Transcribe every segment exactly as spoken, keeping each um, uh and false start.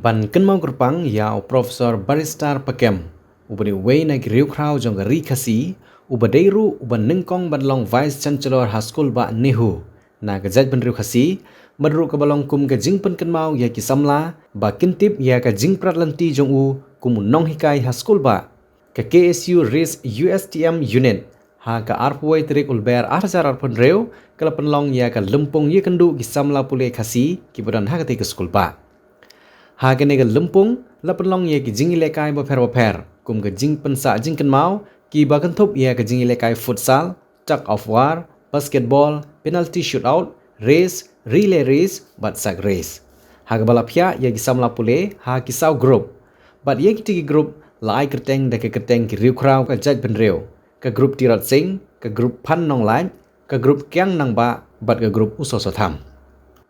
Ban kynmaw kyrpang ïa u Professor Barrister Pakem, uba dei uwei na ki riewkhraw jong ka Ri Khasi, uba dei ruh uba nyngkong ban long Vice Chancellor ha skul bah NEHU na ka jaitbynriew Khasi, bad ruh kaba long kum ka jingpynkynmaw ïa ki samla ba kin tip ïa ka jingprat lynti jong u kum u nonghikai ha skul bah. Ka K S U Race U S T M Unit, ha ka arphew wei tarik u Lber ar hajar arphew hynriew, ka la pynlong ïa ka lympung ïakynduh ki samla pule Khasi kiba don ha katei ka skul bah. Ha kane ka lympung la pynlong ïa ki jingïalehkai bapher bapher, kum ka jingpynsah jingkynmaw, kiba kynthup ïa ka jingïalehkai futsal, tug of war, basketball, penalty shootout, race, relay race, bad sack race. Ha kaba la phiah ïa ki samla pule ha ki saw group. Bad ïa kitei ki group la ai kyrteng da ka kyrteng ki riewkhraw ka jaitbynriew. Ka group Tirot Sing, ka group Phan Nonglait, ka group Kiang Nangbah, bad ka group U Soso Tham.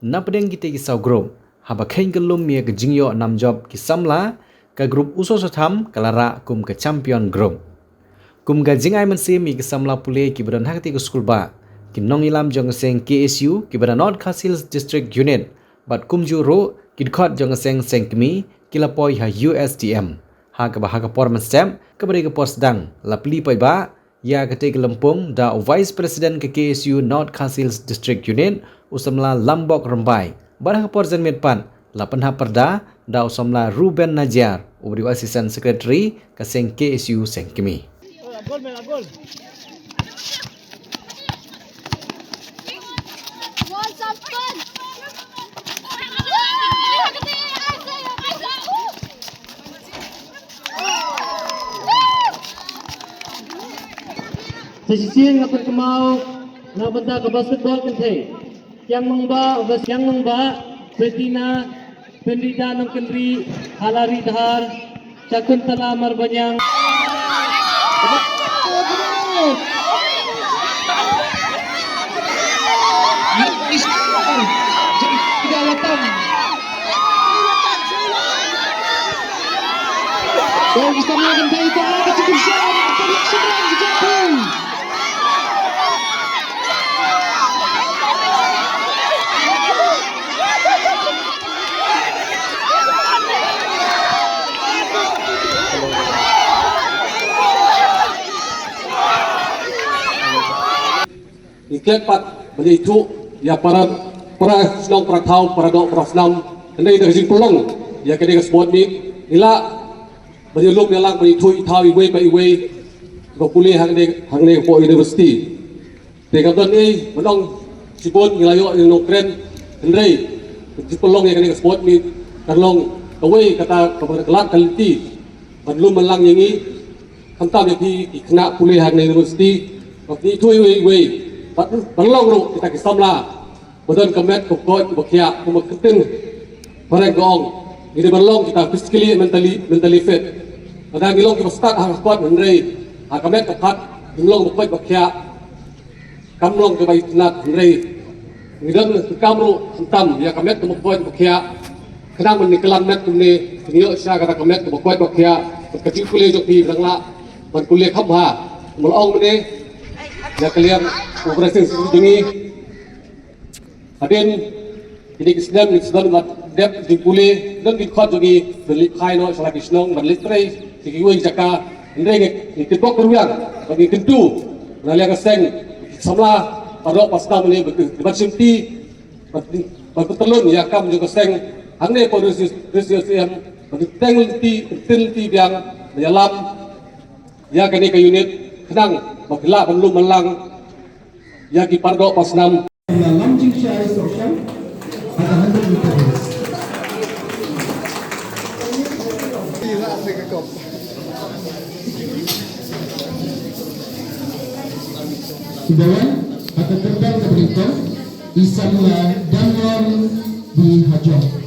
Na pdeng kitei ki saw group, haba kheiñ kyllum ïa ka jingïoh nam jop ki samla, ka group U Soso Tham ka la rah kum ka champion group. Kum ka jingai mynsiem ïa ki samla pule kiba don ha katei ka skul bah, ki nongïalam jong ka seng K S U kiba na North Khasi Hills District Unit, bad kumjuh ruh ki dkhot jong ka seng seng kmie, ki la poi ha U S T M. Ha kaba ha ka por mynstep, kaba dei ka por sdang, la plie paidbah ïa katei ka lympung da u Vice President ka K S U North Khasi Hills District Unit, u samla Lambok Rymbai. Bad ha ka por janmiet pat la pynhap pyrda da u samla Ruben Najiar, uba dei u Assistant Secretary ka seng K S U seng kmie. Sa shisien nga pynkynmaw na ka bynta ka basketball kynthei. Kiang Nangbah, West Kiang Nangbah, Betina, Pynrida Nongkynrih, Halari Dhar, Shakuntala Marbaniang. Ngi klet pat ban ïathuh ïa para, para shnong, para thaw, para doh, para snam, hynrei da ka jingpynlong ïa kane ka sport meet, ngi lah ban ïalum ïalang ban ïathuh ïa thaw iwei pa iwei ba pule hangne, hangne hapoh university. Te ka don ei, ban ong shibun ngi la ïoh ïa nongkren, hynrei ka jingpynlong ïa kane ka sport meet kan long kawei kata kaba ka lad ka lynti ban lum ban lang ïa ngi, khamtam ïa phi ki khynnah pule hangne university, ba phi ïathuh iwei iwei, ban, ban long ruh kita ki samla ba don ka met ka koit ka bakhiah, kumba ka ktien phareng ka ong, ngi dei ban long kita physically, mentally, mentally fit. Lada ngi long kiba stad ha ka sport, hynrei ha ka met ka phad ngim long ba koit bakhiah, kam long kaba itynnad, hynrei ngi don ka kam ruh khamtam ïa ka met ka koit bakhiah. Khnang ban ïaklam met kumne, ngi ïoh sha kata ka met ka koit bakhiah, ka jingpule jong phi ba dang lah ban pule kham bha. Kumba la ong mynne ïa ka liang u president jong ngi, hadien kine ki snem ngi sdang ban dep jingpule, don ki dkhot jong ngi ban leit phai noh sha la ki shnong, ban leit trei sha kiwei ki jaka. Hynrei ngi, ngi kynbok kyrwiang bad ngi kyntu na liang ka seng, samla, para doh para snam ne, ban, ban shimti, ban, ban pyntylun ïa ka kam jong ka seng hangne hapoh Ri Khasi Hills, ban teng lynti, teng lynti biang, ban ïalam ïa kane ka unit, khnang ba phi lah ban lum ban lang ïa ki para doh para snam. Lam jingshai sohshang ha ka hundred meter race. Ki dawan ha ka kyrdan kaba nyngkong, i samla Daniel D Hajong.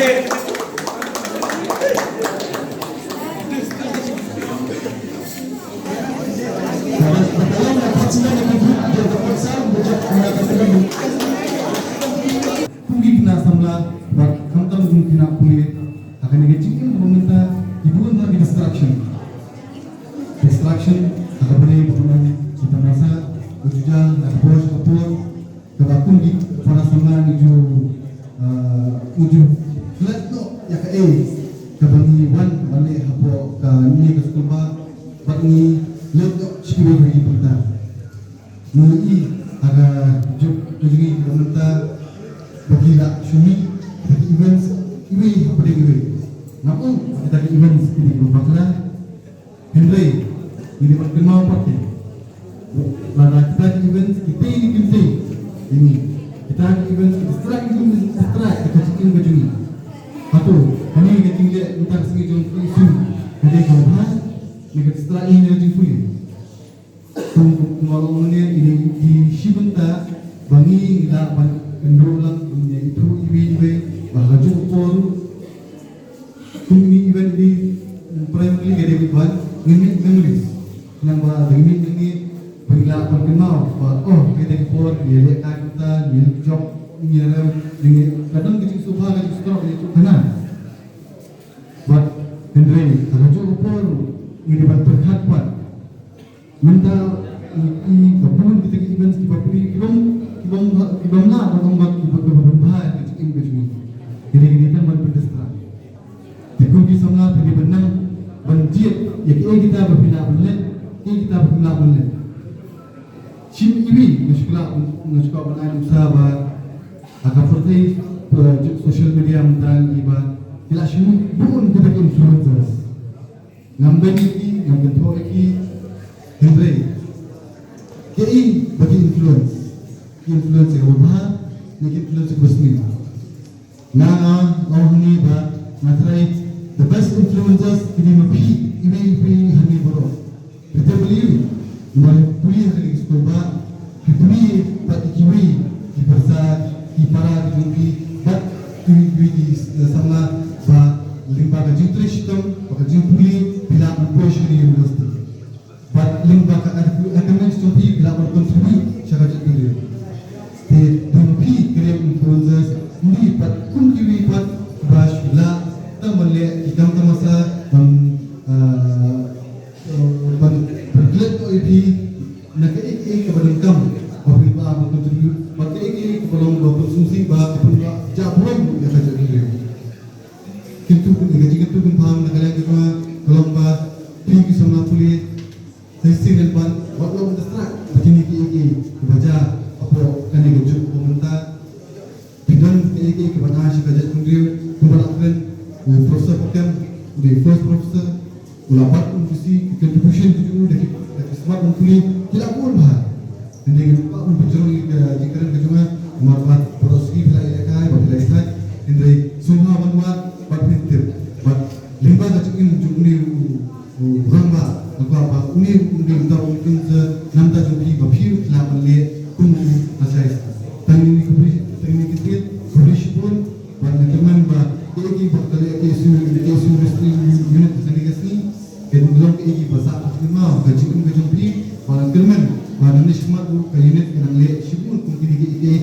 Kum ki khynnah samla bad khamtam kum ki khynnah pule, ha kane ka jingim kaba mynta ki bun bha ki distraction. Distraction ha kaba dei ba ki tamasa, ka juja, ha ka por sha ka por, kaba kum ki para samla ngi ju, ah, ngi ju klet noh ïa kaei kaba ngi wan ban leh hapoh kane ka skulbah, bad ngi leit noh sha kiwei kiwei ki bynta. Ngi ïohi ha ka juk ka jong ngi kaba mynta ba ki la shu mih kita ki events iwei hapdeng iwei. Ngam ong ba kita ki events ki dei kiba bakla, hynrei ngi dei ban kynmaw pat ki, lada kita ki events ki tei ne kim tei ïa ngi, kita ki events ki distract ne kim distract ïa ka jingim ka jong ngi. Hato kane ka jingleh mynta ka sngi jong ka issue ka dei kaba bha ne ka distract ïa ngi na ka jingpule? Kum, kum, kumba long mynne, ine i dei shi bynta ba ngi lah ban kynduh lang, ban ïa ithuh iwei iwei ba ha kajuh ka por ruh, kum ine i ban i dei, primarily ka dei ban ngin make memories. Khnang ba da ngin make, ba ngi lah ban kynmaw ba, oh, kata ka por ngi ïaleh kai kumta, ngi ïa jop, ngi ïa rem, ngi, ka don ka jingsngewbha, ka jingsngewbha, ka jingsngewbha. Bad hynrei ha kajuh ka por ruh ngi dei ban pyrkhat pat. Mynta i, i, ka bun kita ki events kiba phi, ki bym, ki bym, ki bym lah ban ong ba kiba, kiba pynbha ïa ka jingim ka jong ngi. Ki dei, ki dei tang ban pyndistract. Te kum ki samla phi dei ban nang ban jied ïa kiei kita ba phi lah ban leh, kiei kita ba phim lah ban leh. Shim iwei nga shu kwah, nga shu kwah ban ai nuksa ba ha ka pyrthei, eh, social media mynta ngi ba ki la shu mih bun kita ki influencers. Ngam beiñ ïa ki, ngam kynthoh ïa ki, hynrei kiei ba ki influence? Ki influence ïa kaba bha ne ki influence ïa kaba sniew? Nga, nga ong hangne ba nga tharai the best influencers ki dei ma phi, iwei iwei hangne baroh. Phi tip balei? Namar phi pule ha kane ka skulbah, phi pule bad kiwei ki pyrsa, ki para ki jong phi, bad kiwei kiwei ki, eh, samla ba lyngba ka jingtrei shitom bad ka jingpule phi lah ban poi sha kane ka university. Bad lyngba ka, ka, ka kyrmen jong phi phi lah ban contribute sha ka jaitbynriew. Te dei ma phi ki influencers, ym dei pat kum kiwei pat ba shu lah tang ban leh ki kam tamasa, ban, ah, ban, ban klet noh ïa phi na kaei kaei kaba donkam ba phin lah ban contribute, bad kaei kaei kaba long ba pynsngewsih ba ka pynjah burom ïa ka jaitbynriew. Kyntu, ka jingkyntu kynpham na ka liang ka jong nga ka long ba phi ki samla pule, sa shisien ban wat long distract ba kine kiei kiei kiba jia hapoh kane ka juk ba mynta. Phi don kiei kiei kiba na sha ka jaitbynriew, kumba la kren u Professor Pakem, u dei first professor, u la bat u bisi ki contribution ki jong u da ki, da ki smat ban pule, ki la bun bha. Hynrei ngan kwah ban pynjrong ïa ka jingkren ka jong nga, namar ba baroh shi phi la ïalehkai, ba phi la ïathait, hynrei sngewbha ban wad bad phin tip. Bad lyngba ka jingim jong une u, u rangbah, nga kwah ba une u, une u dei uta u influencer na bynta jong phi, ba phi ruh phi lah ban leh kum u lashai. Tang ine khublei, tang ine ki tied, khublei shibun. Bad nga kyrmen ba kiei kiei ba ka leh K S U, K S U Wrestling Unit ha kane ka sngi, kin long kiei kiei ba sah ha ka jingim ka jong phi. Bad nga kyrmen ba nangne shakhmat ruh ka unit kan nang leh shibun kum kine kiei kiei